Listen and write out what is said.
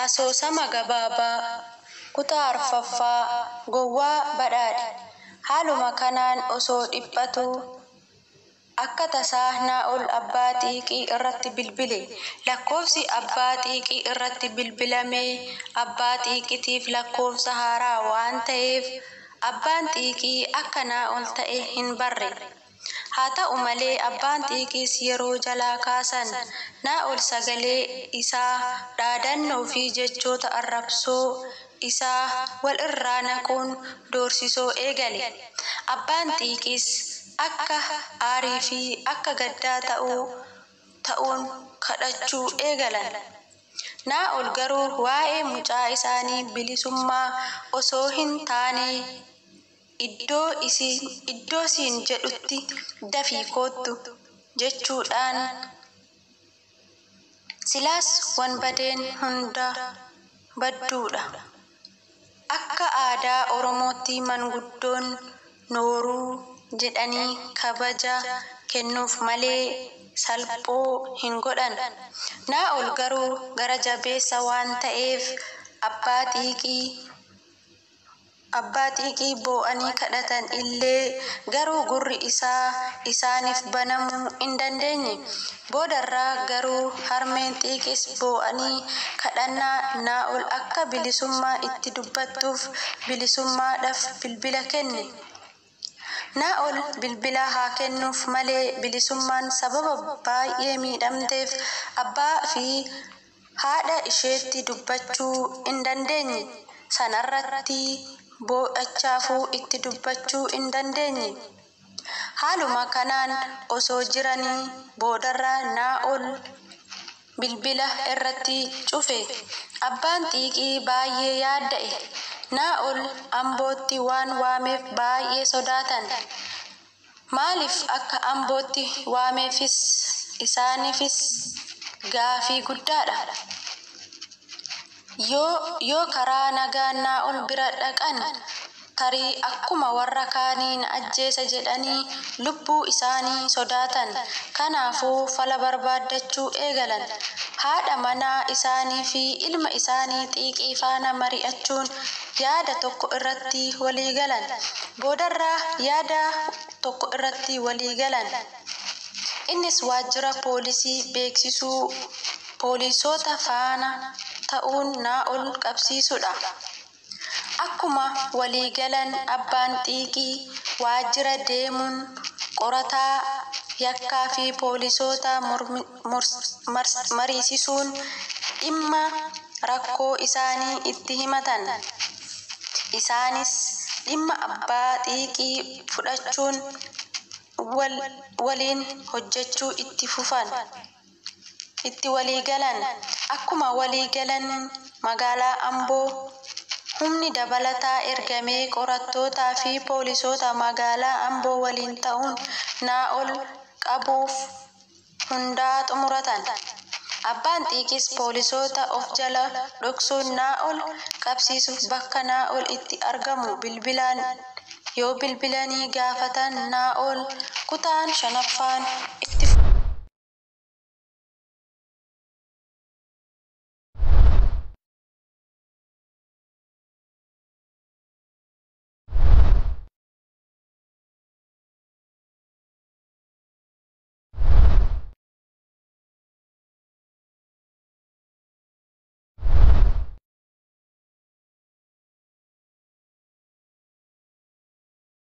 Asoosama gabaabaa kutaa arfaffaa Gowwaa Badhaadhe. Haaluma kanaan osoo dhiphatuu akka tasaa Naa'ol abbaa xiiqii irratti bilbile. Lakkoofsi abbaa xiiqii irratti bilbilame abbaa xiiqiitiif lakkoofsa haaraa waan ta'eef abbaan xiiqii akka Naa'ol ta'e hin barre. Haa ta'u malee abbaan xiiqiis yeroo jalaa kaasan Naa'ol sagalee isaa, dhaadannoo fi jechoota arrabsoo isaa wal irraa naquun doorsisuu eegale. Abbaan xiiqiis akka aarii fi akka gaddaa ta'uun kadhachuu eegalan. Naa'ol garuu waa'ee mucaa isaanii bilisummaa osoo hin taane iddoo siin jedhutti dafii kottu jechuudhaan silaas wanbadeen hunda badduudha. Akka aadaa Oromootti maanguddoon nooruu jedhanii kabaja kennuuf malee salphoo hin godhan. Naa'ol garuu gara jabeessa waan ta'eef abbaa xiiqii boo'anii kadhatan illee garuu gurri isaa isaaniif banamuu hin dandeenye. Boodarra garuu harmeen xiiqiis boo'anii kadhannaa Naa'ol akka bilisummaa itti dubbattuuf bilisummaadhaaf bilbila kenne. Naa'ol bilbila haa kennuuf malee bilisummaan sababa baay'ee miidhamteef abbaa fi haadha isheetti dubbachuu hin dandeenye. Sanarratti boo'ichaafuu itti dubbachuu hin dandeenye. Haaluma kanaan osoo jiranii boodarra Naa'ol bilbila irratti cufe. Abbaan xiiqii baay'ee yaadda'e. Naa'ol Ambootti waan waameef baay'ee sodaatan. Maaliif akka Ambootti waameefis isaaniifis gaaffii guddaadha. Yoo karaa nagaan Naa'ol bira dhaqan tarii akkuma warra kaanii na ajjeesa jedhanii lubbuu isaanii sodaatan. Kanaafuu fala barbaaddachuu eegalan. Haadha manaa isaanii fi ilma isaanii xiiqii faana mari'achuun yaada tokko irratti walii galan. Boodarra yaada tokko irratti walii galan. Innis waajjira poolisii beeksisuu poolisoota faana ta'uun Naa'ol qabsiisuudha. Akkuma walii galan abbaan xiiqii waajjira deemuun qorataa yakkaa fi poolisoota mariisisuun dhimma rakkoo isaanii itti himatan. Isaanis dhimma abbaa xiiqii fudhachuun waliin hojjechuu itti fufan. Itti walii galan. Akkuma walii galaniin magaalaa Amboo humni dabalataa ergamee qorattootaa fi poolisoota magaalaa Amboo waliin ta'uun Naa'ol qabuuf hundaa xumuratan. Abbaan xiiqiis poolisoota of jala dhoksuun Naa'ol qabsiisuuf bakka Naa'ol itti argamu bilbilaan yoo bilbilanii gaafatan Naa'ol kutaan shanaffaan